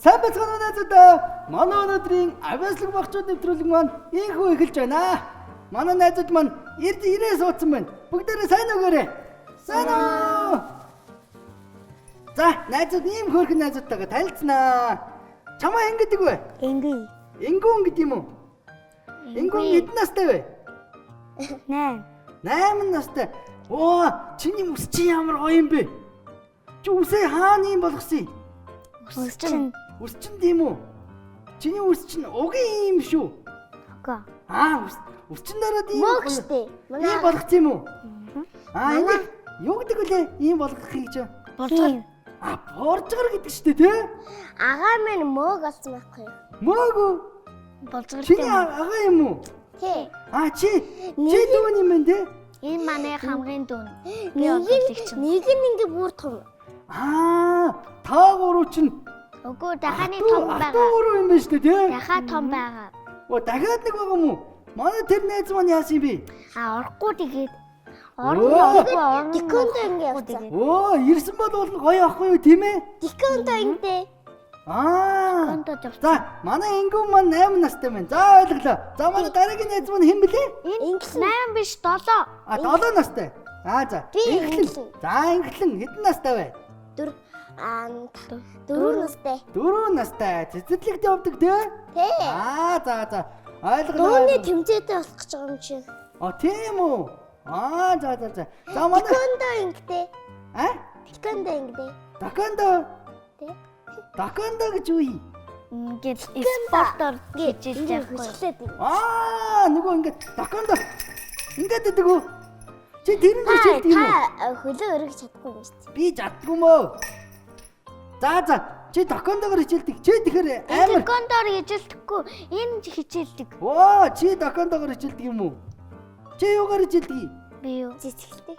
Сайн байцгаана уу найзуудаа. Манай өнөөдрийн авиаслаг багчууд нэвтрүүлэг маань ийнхүү эхэлж байна. Манай найзууд маань ирд ирээ суудсан байна. Бүгдээрээ сайн өгөөрэй. Сайн уу? За, найзууд ийм хөөрхөн найзуудтайгаа танилцсанаа. Чамаа хэн гэдэг вэ? Ингүй. Ингүүн гэдэг юм уу? Ингүүн хэдэн настай вэ? 8. 8 настай. Оо, чиний үс чи ямар гоё юм бэ? Чи үсээ хаана юм болгосон юм? Өсчин. Үс чинь тийм үү? Чиний үс чинь угийн юм шүү. Үгүй. Аа, үс чинь дараад ийм Мөг штэ. Ийм болгосон юм уу? Аа, энийг юу гэдэг вүлээ? Ийм болгохыг чи. Болжгор. Аа, боржгор гэдэг штэ тий? Агаа минь мөг олсон байхгүй юу? Мөг үү? Болжгор. Чиний агаа юм уу? Тий. Аа, чи дүүн юм байна тий? Энэ манай хамгийн дүүн. Нэг нь нэг нь ингээ бүр том. Аа, та гурав чинь Үгүй, дахааны том байгаа. байгаа. Гурав юм байна штэ тий? Дахаа том байгаа. Оо, дахиад нэг байгаа юм уу? Манай тэр найз маань яасан юм бэ? А орохгүй тэгээд Оо. орно орохгүй орно. Дикондо ингээ явцсан. Оо, ирсэн бол бол гоё ахгүй юу тийм ээ? Дикондо ингээ. Аа. Дикондо явцсан. За, манай ингүүн маань 8 настай байна. За, ойлголоо. За, манай дараагийн найз маань хэн блэ? Энэ 8 биш 7. А, 7 настай. Аа, за. Би Инглэн. Инглэн. За, Инглэн хэдэн настай вэ? 4 настай. 4 настай. Цэцэрлэгт явдаг тий? Тий. Аа, за, за. Ойлголоо. Дүүний тэмцээтэй болох гэж байгаа юм чи. А, тийм үү? Аа, за, за, за. За, манай Дикондо ингэдэй. А? Дикондо ингэдэй. Дакондо. Тий. Дакондо гэж юу юм? Ингээд спортоор хичээлж явахгүй. Хөшлээд ингэ. Аа, нөгөө ингээд дакондо. Ингээд гэдэг үү? Чи тэрэн дээр шилдэг юм уу? Та хөлөө өргөж чадахгүй юм шүү дээ. Би чаддгүй мөө. За за, чи докондогоор хичээлдэг. Чи тэгэхээр амар. Дикондоор хичээлдэхгүй. Энэ хичээлдэг. Оо, чи докондогоор хичээлдэг юм уу? Чи юугаар хичээлдэг юм? Би юу? Цэцгэлтэй.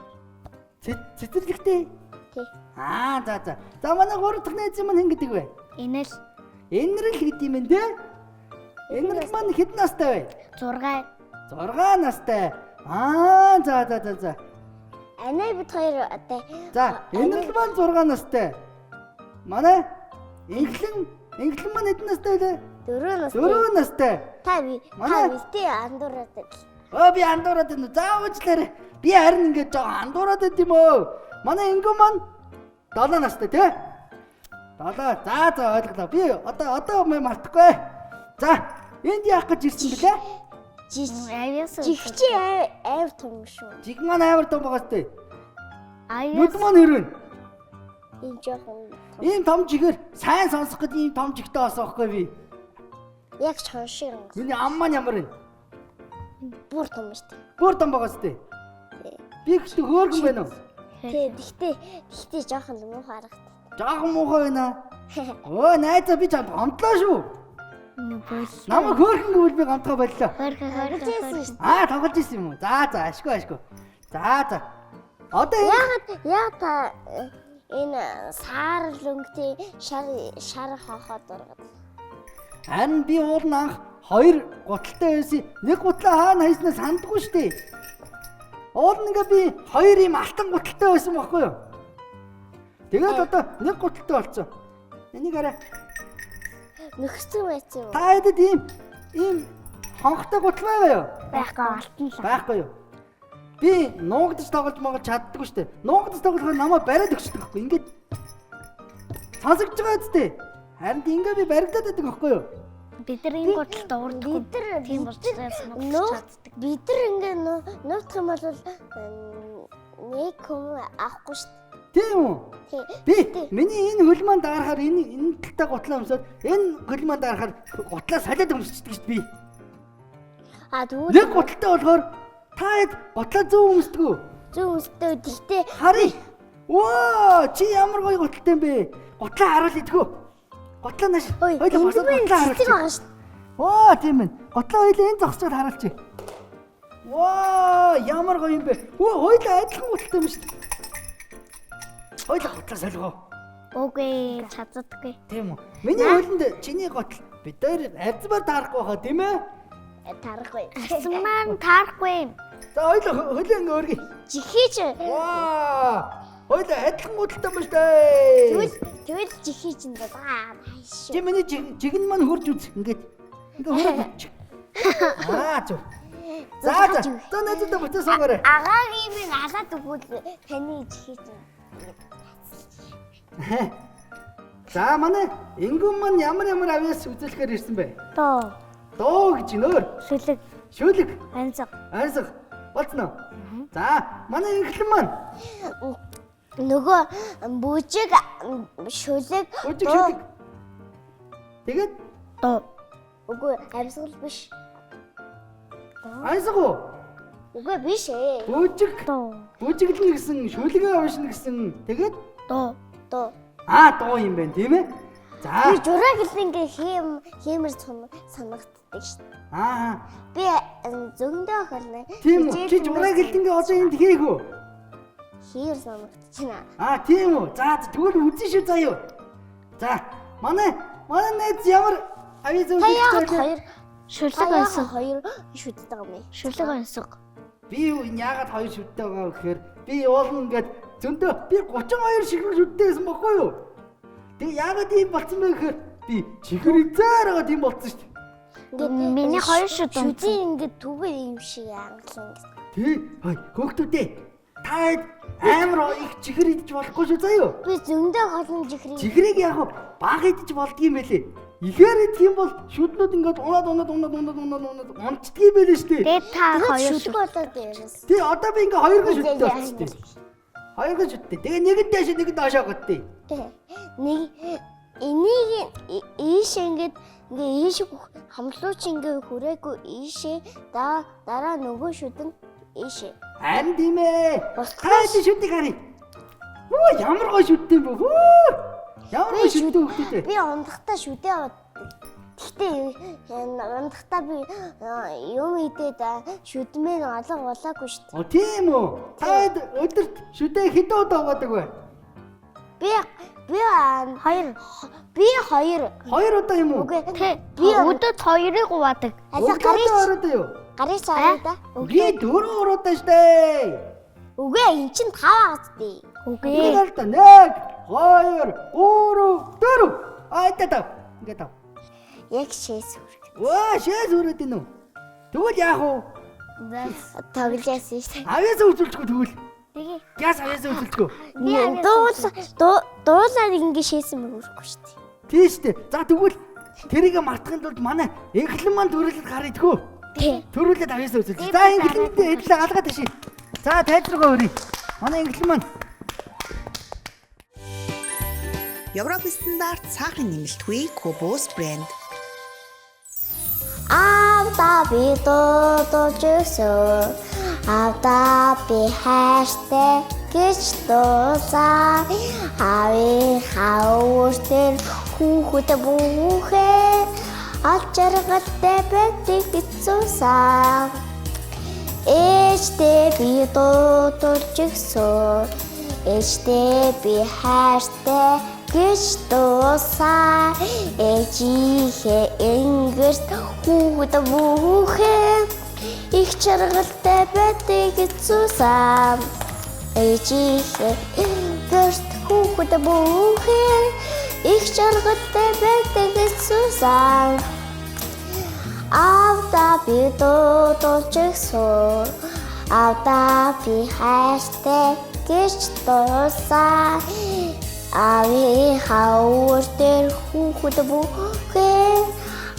Цэцэрлэгтэй. Тий. Аа, за за. За манай гурав дахь найз маань хэн гэдэг вэ? Энэ л Энэрл гэдэг юм энэ. Энэрл маань хэдэн настай вэ? 6. 6 настай. Аа, за за за за. Анаа бид хоёр одоо За, Энэрл маань 6 настай. Манай Инглэн Инглэн маань хэдэн настай вэ? 4 настай. 4 настай. Та би та Манай- битээ андуураад байл. Оо би андуураад байна. За уучлаарай. Би харин ингээд жоо андуураад байт юм өө. Манай ингүү маань 7 настай тий? 7. За за ойлголоо. Би одоо мартахгүй. За энд яах гэж ирсэн бэлээ? Авиас. Жигчи амар том шүү. Жиг маань амар том байгаа сте. Авиас. Нүд маань өрөөн. Энэ жоохон том. Ийм том жигээр сайн сонсох гэдэг ийм том жигтэй болсон байхгүй би. Яг чон шиг юм. Миний ам маань ямар вэ? Бүр том шүү дээ. Бүр том байгаа сте. Би ихтэй хөөргөн байна уу? Тий, тэгтээ тэгтээ жоохон муухай харагдав. Жаахан муухай байна. Өө найзаа би чамд гомдлоо шүү. Бол. Намайг хөөрхөн гэвэл би гомдгоо боллоо. Хөрхө хөрхө. Тоглож шүү дээ. Аа тоглож исэн юм уу? За за ашгүй ашгүй. За за. Одоо энэ Яагаад яа та энэ саар лөнгөтэй шар шар хоохоод ургаад. харин би уул нь анх хоёр гуталтай байсан. Нэг гутлаа хаана хайснаа сандгүй шүү дээ. Уул нь ингээ би хоёр юм алтан гуталтай байсан байхгүй юу? Тэгээд одоо нэг гуталтай болсон. Энийг арай Нөхцөн байсан юм. та хэдэд ийм ийм хонхтой гутал байгаа юу? Байхгүй алтан л. Байхгүй юу? Би нуугдаж тоглож моголж чаддаггүй шүү дээ. Нуугдаж тоглохоор намайг бариад өгчдөг байхгүй. Ингээд сонсогдож байгаа үстэй. Харин ингээ би баригдаад байдаг байхгүй юу? Бид нар энэ гуталд уурдахгүй. Бид нар Тийм болж байгаа нууц чаддаг. бид нар ингээ нууцх юм бол нэг хүм авахгүй шүү дээ. Тийм үү? Тий. Би миний энэ хөл маань дарахаар энэ энэ талтай гутлаа өмсөд энэ хөл маань дарахаар гутлаа салиад өмсчдөг шүү дээ би. А тэгвэл Нэг гуталтай болохоор та хэд гутлаа зөв өмсдөг үү? зөв өстөө тэгтээ Харъя. Ваа, чи ямар гоё гуталтай юм бэ? Гутлаа харуул идэггүй. Гутлаа нааш. ой Хоёлаа босоод гутлаа цэцэг харуулчих. байгаа шүү дээ. Оо, тийм ээ. Гутлаа хоёлаа энэ зогсоод харуулчих. Ваа, ямар гоё юм бэ? Өө, хоёлаа адилхан гуталтай юм шүү дээ. Хоёлаа гутлаа солигоо. Үгүй чаддаггүй. Тийм үү. Миний хөлөнд чиний гутал бид хоёр авцмаар таарахгүй хаа, тийм ээ? Тарахгүй. Арсан маань таарахгүй юм. За хоёлаа хөлөө ингээ өргөе. Жихийч Ваа! Хоёлаа адилхан гуталтай юм шүү дээ. тэгвэл Тэгвэл чихий чинь даа хайш. Чи миний жигэн маань хурж үз. Ингээд ингээд хурж үз. Аа зөв. За за. За найзуудаа буцаа суугаарай. Агагийн минь алаад өгвөл таны чихий чинь. За манай ингүүн маань ямар ямар авьяас үзүүлэхээр ирсэн бэ? Доо. Доо гэж нөр. Шүлэг. Шүлэг. Анзаг. Айсах. Болцно. За манай инхлэн маань Нөгөө бүжиг шүлэг бүжиг шүлэг. Тэгээд Доо. Үгүй амьсгал биш. айсах уу? Үгүй биш ээ. Бүжиг. Доо. Бүжиглэн гэсэн, шүлгээ уншина гэсэн. Тэгээд Доо. Доо. аа доо юм байна тийм ээ? За. Би жураа гэлэнгээ хийм хиймэр санагддаг шүү дээ. Аа. Би зөндөө холно. Тийм үү? Чи жураа гэлэнгээ одоо энд хийх үү? Хиймэр санагдчихна. Аа тийм үү? За тэгвэл үзэн шүү заяа. За манай манай найз ямар авиас Та яагаад үзүүлж байна? хоёр Шүлэг та яагаад ансаг. хоёр шүтдэг байгаа юм бэ? Шүлэг ансаг. Би юу яагаад хоёр шүттэй байгаа вэ гэхээр би уулна ингээд зөндөө би 32 шигэр шүттэй байсан бохгүй юу? Тэгээ яагаад ийм болцсон бэ гэхээр би чихэр эзээр байгаа тийм болцсон шүү дээ. Ингээд Миний хоёр шүд унтсан. Шүдийн ингээд түгээр юм шиг ангалан гэсэн. Тий. Хой хөөхтүүдээ та амар их чихэр идэж болохгүй шүү заяа. Би зөндөө холон чихрийн Чихрийг яг бага идэж болдгийм байлээ. Ихээр идэх юм бол шүднүүд ингээд унаад унаад унаад унаад унаад унаад унцдгийм байлээ шүү дээ. Тэгээд та Тэгээд хоёр шүлэг болоод ирсэн. Тий одоо би ингээ хоёрхан шүдтэй болчихсон тий. Хоёрхан шүдтэй. Тэгээ нэг нь дээш нэг нь доошоо готтой. Нэг энийг ийш ингээд ингээ ийш хамлууч ингээ хүрээгүй ийшээ дараа нөгөө шүдэн ийшээ. Харин тийм ээ. Бусдаас- Та хэдий шүдийг харъя. Хөө ямар гоё шүдтэй юм бэ? Хөө. Ямар гоё шүдтэй хөхтэй. Би ундахдаа шүдээ авдаг. Гэхдээ ундахдаа би юм идээд шүдмээ алга болоогүй шүү дээ. О тийм үү. Та хэд өдөрт шүдээ хэдэн удаа угаадаг вэ? Би би хоёр. би хоёр. Хоёр удаа юм уу? Үгүй Тэ. би Өдөрт хоёрыг уваадаг. алга Өглөөдөө гарыг хоёр удаа юу? гарыг цаарай да. Би дөрөв удаа штэ. Үгүй эн чин тав агцдээ. Үгүй. Би л та 1 2 3 4. А это тав. Ингээ тав. Яг шээс хүрэх. Өө шээс өрөөд ийн үү? Тэгвэл яах вэ? Тоглосон шүү дээ. Авьяас үзүүлчихгүй тэгвэл. Тэгээ. Яас авьяас үзүүлчихгүй. Би авьяас Дуул дуулаад ингэ шээсэн мөр хүрэхгүй шүү дээ. Тийм шүү дээ. За тэгвэл тэрийг мартахын тулд манай энхлэн маань төрүүлэлт гарыг тгөө. Тий. Төрүүлээд авьяас үзүүлчих. За энхлэнд хэдлээ алгаа таши. За тайз руугаа өрье. Манай энхлэн маань Европ стандарт сахарын нэмэлтгүй Кубус брэнд. Аавда би дуудаж өгсөн. Аавда би хайртай гэж дуусан. Аавын хавар дээр хүүхэд бүхээ ал жаргалтай байдаг гэж суусан. Ээжтэй би дуудаж өгсөн. Ээжтэй би хайртай гэж дуусан. Ээжийнхээ ингэрт хүүхэд бүхээ их жаргалтай байдаг гэж суусан. Ээжийнхээ ингэрт хүүхэд бүхээ их жаргалтай байдаг гэж суусан. Аавда би дуудулж өгсөн. Аавда би хайртай гэж дуусан. Аавын хавар дээр хүүхэд бүхээ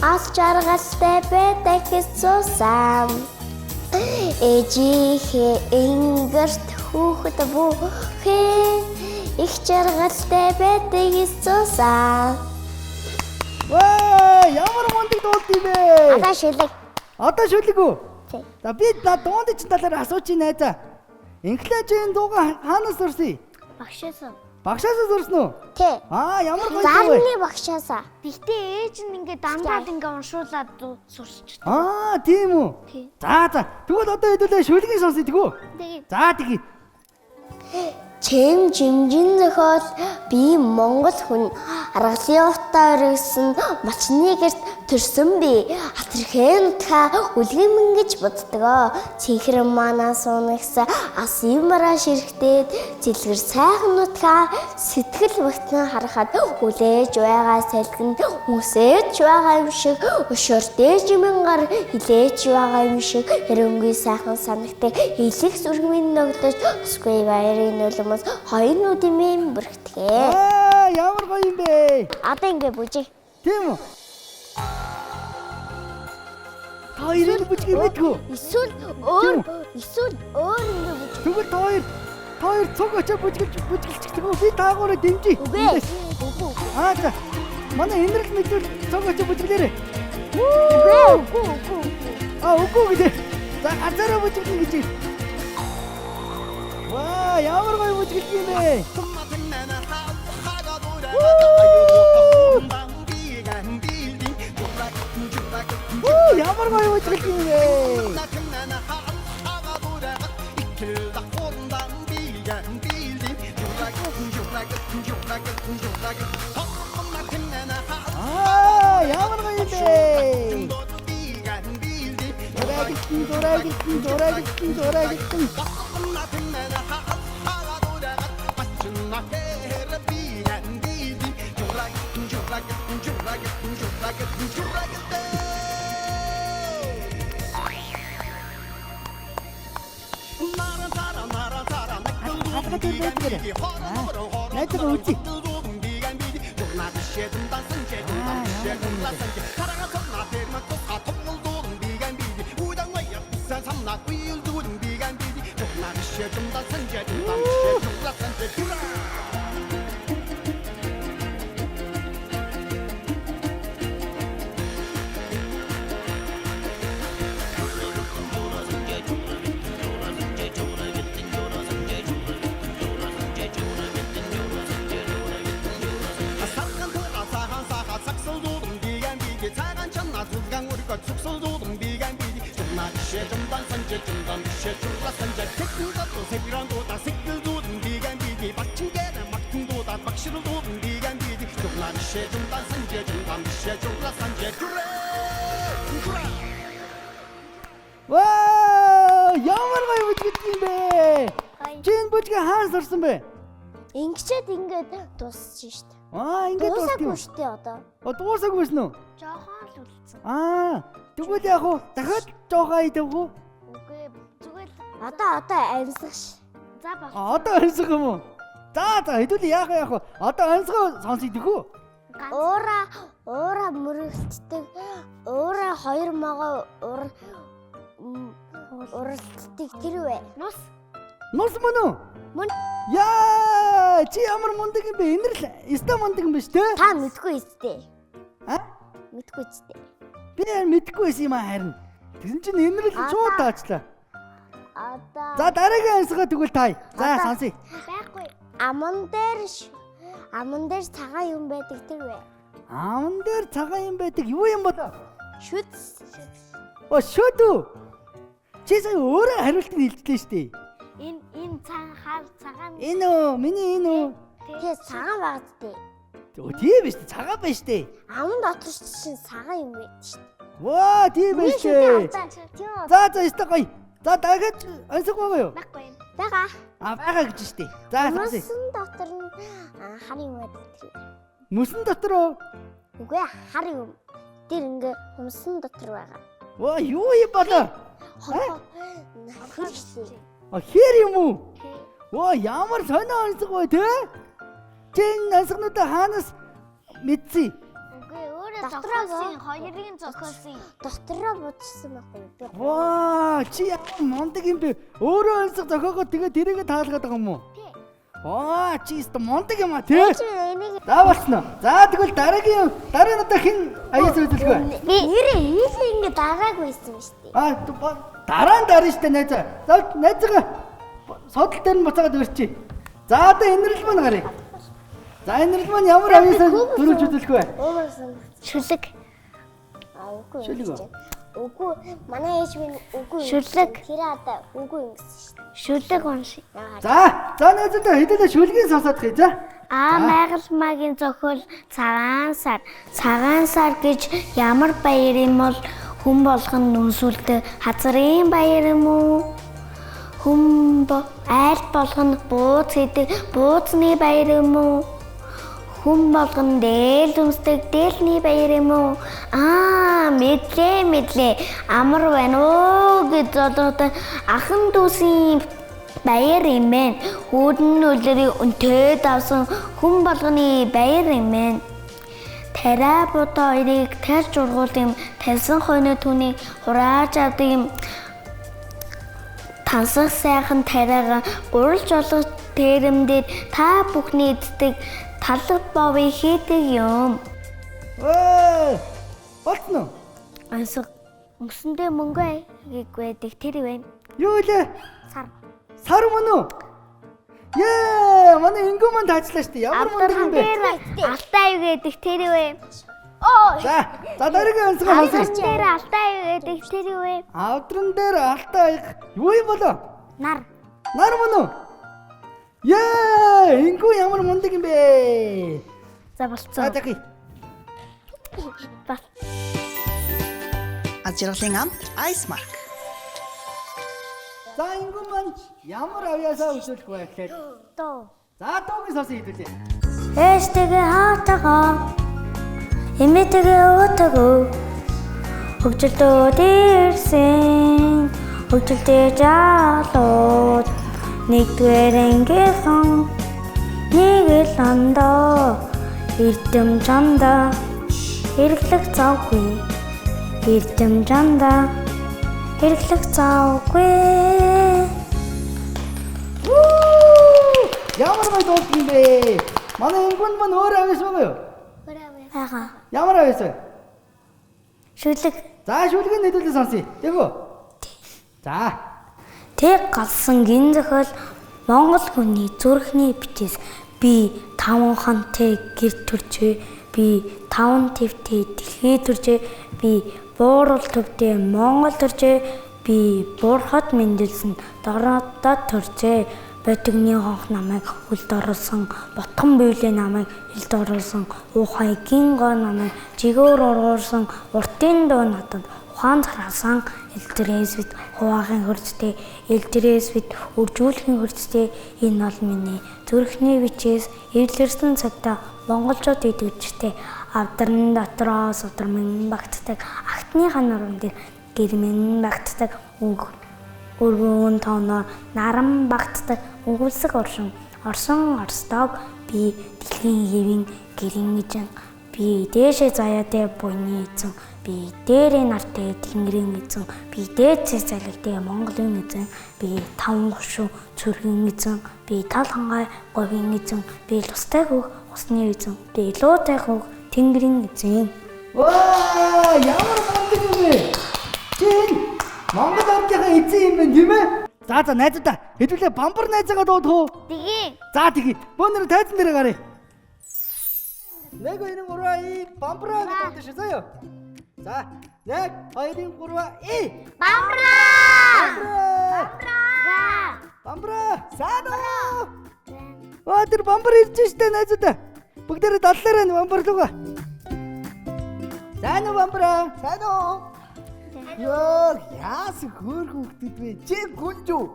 ал жаргалтай байдаг гэж суусан. Ээжийнхээ ингэрт хүүхэд бүхээ их жаргалтай байдаг гэж суусан. Ваа ямар мундаг дуулд юм бэ? Одоо шилэг. Одоо шүлэг үү? Тий. За би на дуунд чинь талаар асууч чинь найзаа. Инхлэж энэ дууга хаанаас сурсан? Багшаас. Багшаас сурсан уу? Тий. Аа ямар гоё дуу вэ? Зарны багшаасаа. Тэгтээ ээж нь ингээ дандаа ингээ уншуулад сурч. Аа тийм үү? Тий. За за тэгвэл одоо хэдүүлээ шүлгийг сонсъё тэгүү. Тэгээ. За тэгье. Чэм жимжин зохиол би Монгол хүн аргалын утаа өргөсөн малчны гэрт Төрсөн би Атэрхэн нутгаа үлгэн мэн гэж боддгоо. Чихрэн манаа суунагса ас юмараа ширхтээд зэлгэр сайхан нутгаа сэтгэл багтан харахад үлээж байгаа салхинд үсэж байгаа юм шиг өшөөртэй жимэн гар хилээж байгаа юм шиг хэрэнгүй сайхан санагтай илэх сүргмийн нөгдөж өсгүй баярын нулимс хоёр нүдийн минь бүрхтгэ. Аа, ямар гоё юм бэ? Одоо ингэ бүжиг. Тийм үү? Та хоёрын бүжгийг мэдгүй. Эсвэл өөр эсвэл өөр ингэ бүжиг. Тэгвэл та хоёр цуг очиж бүжгэлж бүжгэлчихдэг үү? Би таагаараа дэмжий. Үгүй. Үгүй. Аа за. Манай инрэл мэдвэл цуг очиж бүжгэлээрэй. Үгүй. Үгүй. Үгүй. Аа үгүй гэдэг. За ганцаараа бүжгэлнэ гэж. Ваа, ямар гоё бүжгэлж юм бэ? Оо, ямар гоё бүжгэлж юм бэ? Аа, ямар гоё юм бэ? Зурагтэн, зурагтэн, зурагтэн, зурагтэн. Хатгаа дээр байдаг. Найзгаа үзье. Ваа, ямар гоё бүжгэлж юм бэ? Чи энэ бүжгийг хаана сурсан бэ? Ингэчээд ингээд дуусчих шít. Аа, ингээд дуусах Дуусаагүй юм. штэ одоо. Оо, дуусаагүй байсан уу? Жохон л үлдсэн. Аа, тэгвэл яг уу дахиад жоохон ая тавих уу? Үгүй зүгээр л Одоо одоо амьсгах ш. за бол. Аа, одоо онцгой юм уу? За за, хэдүүл яах вэ яах вэ? Одоо онцгой сонсъё гэх үү? Уура уура мөрөлддөг. Уура хоёр могоо ур уралддаг тэр вэ. Нус Нус мөн үү? Мөн. Яа, чи ямар мундаг юм бэ? Энэрл өстой мундаг юм биш те? Та мэдгүй үстэй. А? Мэдгүй үстэй. Би харин мэдэхгүй байсан юм аа харин. Тэгсэн чинь энэрл шууд таачлаа. Одоо За дараагийн онцгой тэгвэл тай. За Одоо. сонсъё. байхгүй. аман дээр аман дээр цагаан юм байдаг тэр вэ. Аман дээр цагаан юм байдаг. Юу юм болоо? Шүд. Оо шөд үү? Чи сая өөрөө хариултыг хэлжлээ шүү дээ. Энэ энэ цагаан хар цагаан Энэ үү? Миний энэ үү? Тэгээ цагаан багц дээ. Өө тийм биш үү? Цагаан байна шүү дээ. Аман дотор чинь цагаан юм байдаг шүү дээ. Ваа, тийм байна шүү дээ. Тийм үү? За за өстой гоё. За дахиад онцгой байгаа юу? байхгүй юм. Бага. А байгаа гэж шүү дээ. За сонсъё. Мөсөн дотор нь хар юм байдаг тэр. Мөсөн дотор уу? Үгүй хар юм. Тэр ингээ хүмсэн дотор байгаа. Ваа, юу юм болоо? Хэр шүү. А хэр юм уу? Ваа, ямар сонио онцгой вэ те? Чи энэ онцгнуудаа хаанаас мэдсэн? Үгүй өөрөө Дотроо зохиосон, хоёрын зохиосон. Дотороо будсан байхгүй юу? Би Ваа, чи ямар мундаг юм бэ? Өөрөө онцгой зохиогоод тэгээ тэрийгэ таалгаад байгаа юм уу? Тий. Ваа, чи өстө мундаг юм а те? чи энийг За болсноо. За тэгвэл дараагийн дараа нь одоо хэн аяас үзүүлэх вэ? би нэрээ хийлээ ингээ дараагүй байсан шүү дээ. А дараа нь дарна штэ найзаа. За найзгаа содол дээр нь буцаагаад өрчий. За одоо энэрл маань гарыг. За энэрл маань ямар авьяасаа дөрвж үзүүлэх вэ? Уурсан. Шүлэг. А үгүй. Шүлэг үү? Үгүй. Манай ээж минь үгүй. Шүлэг. Тэр одоо үгүй ингэсэн шүү Шүлэг унши. дээ. За за найзуудаа хэдүүлээ шүлгийг сонсоод хий за. Аа Майгалмаагийн зохиол Цагаан сар. Цагаан сар гэж ямар баяр юм бол хүн болгон нүнсүүлдэг хазрын баяр юм уу? Хүн айл болгон бууз хийдэг буузны баяр юм уу? Хүн болгон дээл өмсдөг дээлний баяр юм уу? Аа мэдлээ амар байна уу гэж золгодог ахан дүүсийн баяр юм байна. Хүүдэн үлрийг өнтөө давсан хүн болгоны баяр юм байна. Тариа будаа хоёрыг тарж ургуул юм, таньсан хойно түүнийг хурааж авдаг юм. Тансаг сайхан тариагаа гурилж олох тэрэмдэр та бүхний иддэг талаг бовыг хийдэг юм. Өө! Болцсон уу? Ансаг өнгөсөндөө мөнгө аяг байдаг тэр юм. Юу вэ? Сар. Сар мөн үү? Ее, манай ингүү маань таачлаа шүү дээ. Ямар мундаг юм бэ? Алтай аяг гэдэг тэр юм. За, за дараагийн өнсгөө Авдран сонсъё. дээр алтай аяг гэдэг тэр юм. Авдран дээр алтай аяг юу юм болоо? Нар. Нар мөн үү? Ее, ингүү ямар мундаг юм бэ? За За болцсон. захи. Бол. Аз жаргалын амт Ice Mark. За ингүү маань ямар авьяасаа өсөөлөх вэ гэхээр Доо. за дуугийн сонсъё хэдүүлээ. Ээжтэйгээ хаатайгаа эмээтэйгээ өөтэйгөө хөгжилдөө дээрсэн хөгжилдөө жалууд нэгдүгээр ангийнхан нэг л андаа эрдэм жандаа хэрэглэх завгүй эрдэм жандаа хэрэглэх завгүй. Ямар гоё дуулдаг юм бэ? Манай ингүүнд маань өөр авьяас байгаа юу? Байгаа. Ямар авьяас вэ? Шүлэг. За шүлгийг хэдүүлээ сонсъё. Тэг үү? За. Тэг галсан гин зохиол Монгол хүний зүрхний бичээс би таван хантай гэр төржээ, би таван твтэй дэлхий төржээ, би буурал төвтэй Монгол төржээ, би буурхад мэндэлсэн дорнодод төржээ. Бодигны хонх намайг хөлд оруулсан, ботхон биелээ намайг хилд оруулсан, уухай гин гоо намайг жигөөр ургуулсан, уртын дуу надад ухаан цархасан, элдрээс бид хуваахын хөрцтэй, элдрээс бид үржүүлэхийн хөрцтэй, энэ бол миний зүрхний бичээс эвлэрсэн цагта монголчууд идэвчтэй, авдран дотроо судармын багтдаг, агтны хан урам дээр гэрмэн багтдаг, өргөн тооноор наран багтдаг, өнгөлсөг оршин, орсон орстог, би дэлхийн хэвийн гэрэн эзэн, би дээшээ заяатай буйны эзэн, би дээрээ нартай тэнгэрийн эзэн, би дээдсээ залгитай Монголын эзэн, би таван хошуу цүргийн эзэн, би тал хангай говийн эзэн, би лустай хөөх усны эзэн, би луутай хөөх тэнгэрийн эзэн. Ваа, ямар мундаг юм бэ? Чи энэ Монгол ардынхаа эзэн юм байна тийм ээ? За за найзуудаа хэдүүлээ бамбар найзаагаа дуудах уу? Тгий. За тэгье. Бөөнөр тайзан дээр гаръя. 1 2 3 и бамбараа гэж дуудана шүү заяа. За 1 2 3 и Бамбра. бамбараа. Бамбра. Бамбараа. Сайн уу? Оо тэр бамбар ирж штэ найзуудаа. Бүгдээрээ даллаарай бамбар руугаа. Сайн уу бамбараа? Сайн уу? Йоо, яасан хөөр хүүхдүүд вэ? Чи гүнж үү?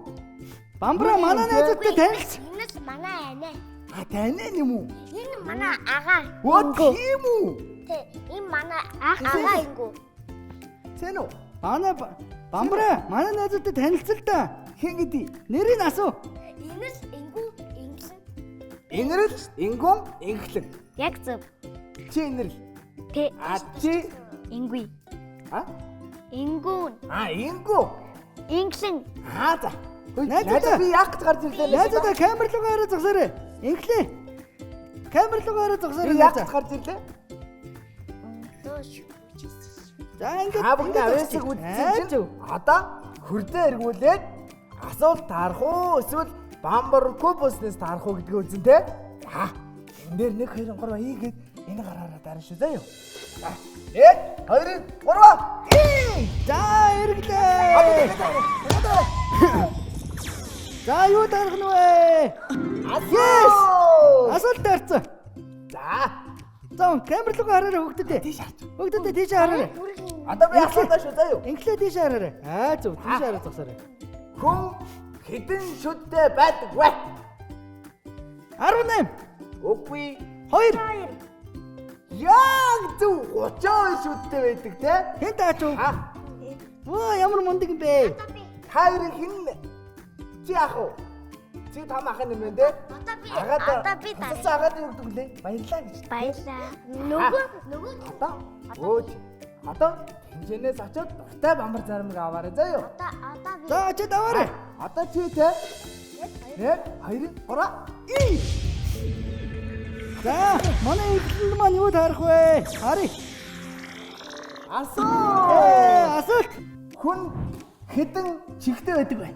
Бамбараа манай найзуудтай танилц. Энэ л манай анаа. А танай юм уу? Энэ манай агаа. Оо тийм үү? Тэ, энэ манай агаа ингүү. Сайн уу? Манай бамбараа манай найзуудтай танилцал та. Хэн гэдэг? Нэрийг асуу. Энэ л ингүү, инглэн. Инэрл, ингүн, инхлэн. Яг зөв. Чи инэрл. Тэ. А чи Ингүү. а? Ингүүн. А ингүү. Инглэн. Аа за. Хөөе, Найзуудаа. найзаа би яах гэж гарч ирлээ? Найзуудаа камер руугаа хараа зогсоорой. Инхлээ. Камер руугаа хараа зогсоорой. Би яах гэж найзаа. гарч ирлээ? Доош. За ингээд Та бүхний ингээд авьяасыг зогсчих. үзсэн Айж чинь одоо хөрдөө эргүүлээд асуулт таарах уу эсвэл бамбар кубуснес таарах уу гэдгийг үзэн тэ. За энэ дээр 1 2 3 и гээд энэ гараараа дарна шүү заяа. За 1 2 3 и. За эргэлээ. За юу дарах нь вэ? Yes. Асуулт таарсан. За. За камер руу хараарай хүүхдүүдээ. Тийш харж. Хүүхдүүдээ тийш хараарай. Одоо би асуулаа шүү заа юу. Инглээ тийш хараарай. Аа зөв тийш хараа зогсоорой. Хүн хэдэн шүдтэй байдаг вэ? 18. Үгүй. 2. Яг зөв 32 шүдтэй байдаг те. Хэн таач уу? Аа. Ваа ямар мундаг юм бэ? Та хоёрын хэн чи яах вэ? Чи том ах юм байна те? Одоо би Агаад одоо би тассан агаад юу гэдэг лээ? Баярлаа гэж. Баярлаа. Нөгөө Одоо өөж одоо тэнцэнээс очиод дуртай бамбар заримыг аваарай заа юу. одоо би За очиод аваарай. Одоо чи те 1 2 3 и За манай эхлэл маань юу таарах вэ? Харъя. Асуу. Асуулт. Хүн хэдэн чихтэй байдаг вэ?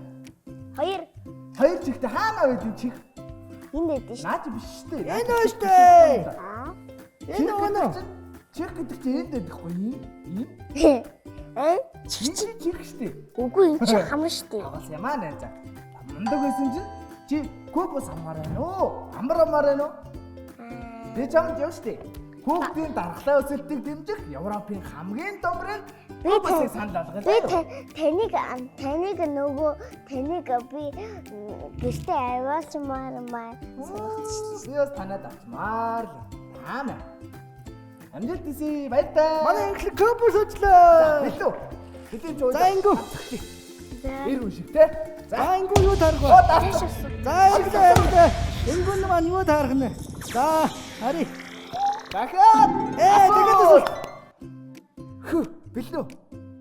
хоёр Хоёр чихтэй хаана байдаг чих? энд байдаг шүү. Наа чи биш шүү дээ. Энэ үү штэ. Аа. Энэ үнэ. Чих гэдэг чинь энд байдаг хгүй юм. Ийм. Э? Чих чих шүү дээ. Үгүй энэ чинь хам шүү дээ. Агаас ямаа найзаа. Мундаг байсан чинь чи кубус амгаар байна уу? Амар амаар байна уу? Би чамд яв штэ. Хүүхдийн дархлаа өсөлтийг дэмжих Европын хамгийн том брэнд Би кубусыг санал Би болгоё. таныг таныг нөгөө таныг би гэртээ аваалчмаар маа санагдчихлаа. Би бас танад авчмаар л. Таамаа. Амжилт хүсье. Баяртай. Манай эхлэл кубус өчлөө. Билүү. Бидний ч За ингүү. За. Эр хүн шиг те. За ингүү юу таарах вэ? Оо дарсан. За ирлээ ирлээ. Ингүүн маань юу таарах нэ? За харъя. Дахиад. Тэгээд асуулт. Хөө, билүү.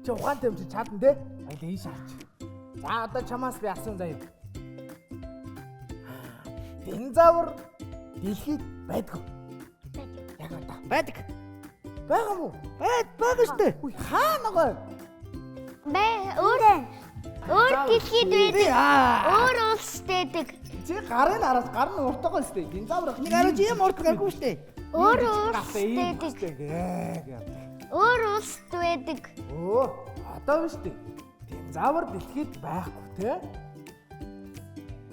Чи ухаантай юм чи чадна те. Баялаа ийш арч. За одоо чамаас би асуун заяа. Динозавр дэлхийд байдгүй. Яг одоо. Байдаг. Байгаа мó? Байд байгаа штэ. Үгүй хаана байгаа? Бэ өөр өөр дэлхийд Би байдаг. аа. Өөр улс байдаг. Чи гарын араас гар нь уртаагаа штэ. Динозавр Нэг арай юм урт гаргүй штэ. Өөр улс байдаг. байдаг. Өөр улс байдаг. Өө, одоо биш үү? Динозавр дэлхийд байхгүй те.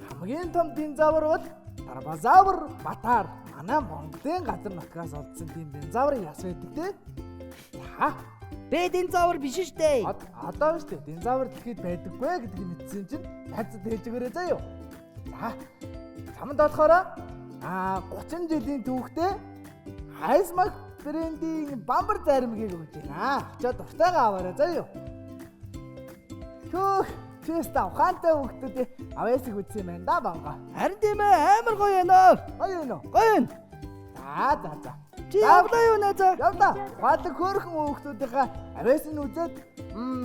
Хамгийн том динозавр бол Тарбазавр Батар. Манай Монголын газар нутгаас олдсон тийм динозаврын яс байдаг те. За, Би динозавр биш штэ. одоо биш үү? Динозавр дэлхийд байдаггүй гэдгийг мэдсэн чинь найзад хэлж өгөөрэй заяа. За, чамд болохоор 30 жилийн түүхтэй Хайсмаг брендийн бамбар заримгийг өгч байна. Очоод дуртайгаа аваарай заяа. Хөөх, честа ухаантай хүүхдүүд аваасыг үзсэн юм байна да банга. Харин тийм ээ амар гоё байна. Гоё юм уу? Гоё юм. За, за, за. Чи явлаа юу найзаа? Явлаа. Ухаалаг хөөрхөн хүүхдүүдийнхээ авиасыг үзээд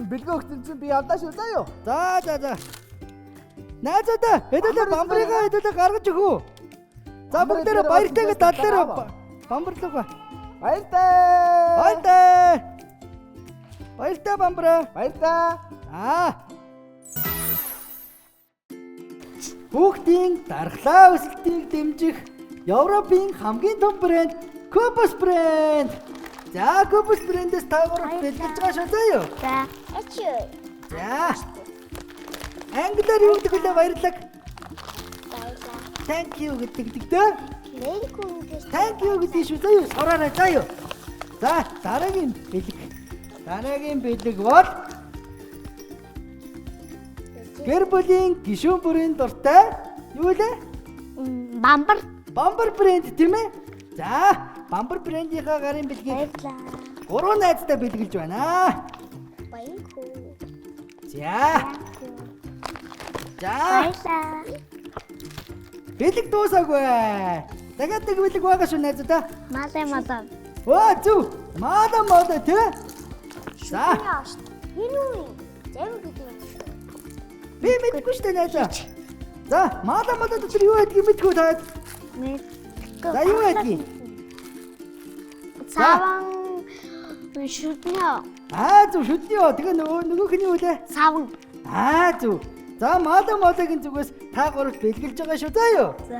бэлгээ өгсөн чинь би явлаа шүү заяа. За за за. Найзуудаа хэдүүлээ бамбарыгаа хэдүүлээ гаргаж өгөө. За Бамбар бүгдээрээ дээр баяртайгаа бас дал дээр аваа. бамбарлуугаа. Баяртай. Баяртай. Баяртай бамбараа. Баяртай. Аа. Хүүхдийн дархлаа өсөлтийг дэмжих Европын хамгийн том брэнд Кубус брэнд. За Кубус брэндээс та гурав бэлгэлж байгаа шүү заа юу? За. Ач. За. Англиар юу гэдэг вүлээ баярлаг. Баярлаа. Thank you гэдэг дэгдээ. Мэнкүн гэж. Thank you гэдэг шүү заа юу? Сураарай заа юу? За дараагийн бэлэг. Дараагийн бэлэг бол гэр бүлийн гишүүн бүрийн дуртай юу лээ? Бамбар Бамбар брэнд тийм ээ? За, Бамбар брендийнхаа гарын бэлгийг Баярлаа. гурван найзтай бэлгэлж байна. Баянхүү. За. За, Баярлаа. бэлэг дуусаагүй. Дахиад нэг бэлэг байгаа шүү найзуудаа. малай малай. Өө зү. Мада мада тий? За, Энэ үү? Зам гэдэг юм шүү. би мэдэхгүй шүү дээ найзаа. За, мада мада дотор юу байдгийг мэдгүй та. Мэдгүй. За, юу байдгийг? Саван шүднэ. Аа зү шүдний ёо. Тэгээ нөгөөх нь юу лээ? Саван. Аа зү. За, мада мадагийн зүгээс та гуравт бэлгэлж байгаа шүү заа юу? За.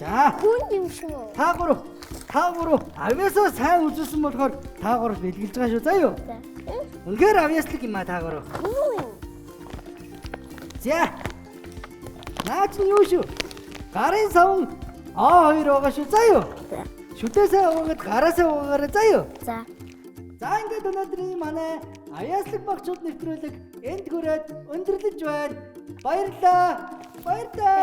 За. Хүн юм шүү. Та гурав авьяасаа сайн үзүүлсэн болохоор та гурав бэлгэлж байгаа шүү заа юу? За. Үнэхээр авьяаслаг юм а та гурав. Энэ үү? За. Наа чинь юу шүү? Гарын савн А2 байгаа шүү. За юу? За. Шүдээсээ угаагаад гараасаа угаагаарай за юу? За. За ингээд өнөөдрийн манай Аяаслаг багчууд нэвтрүүлэг энд хүрээд өндөрлөж байна. Баярлалаа. Баярлалаа.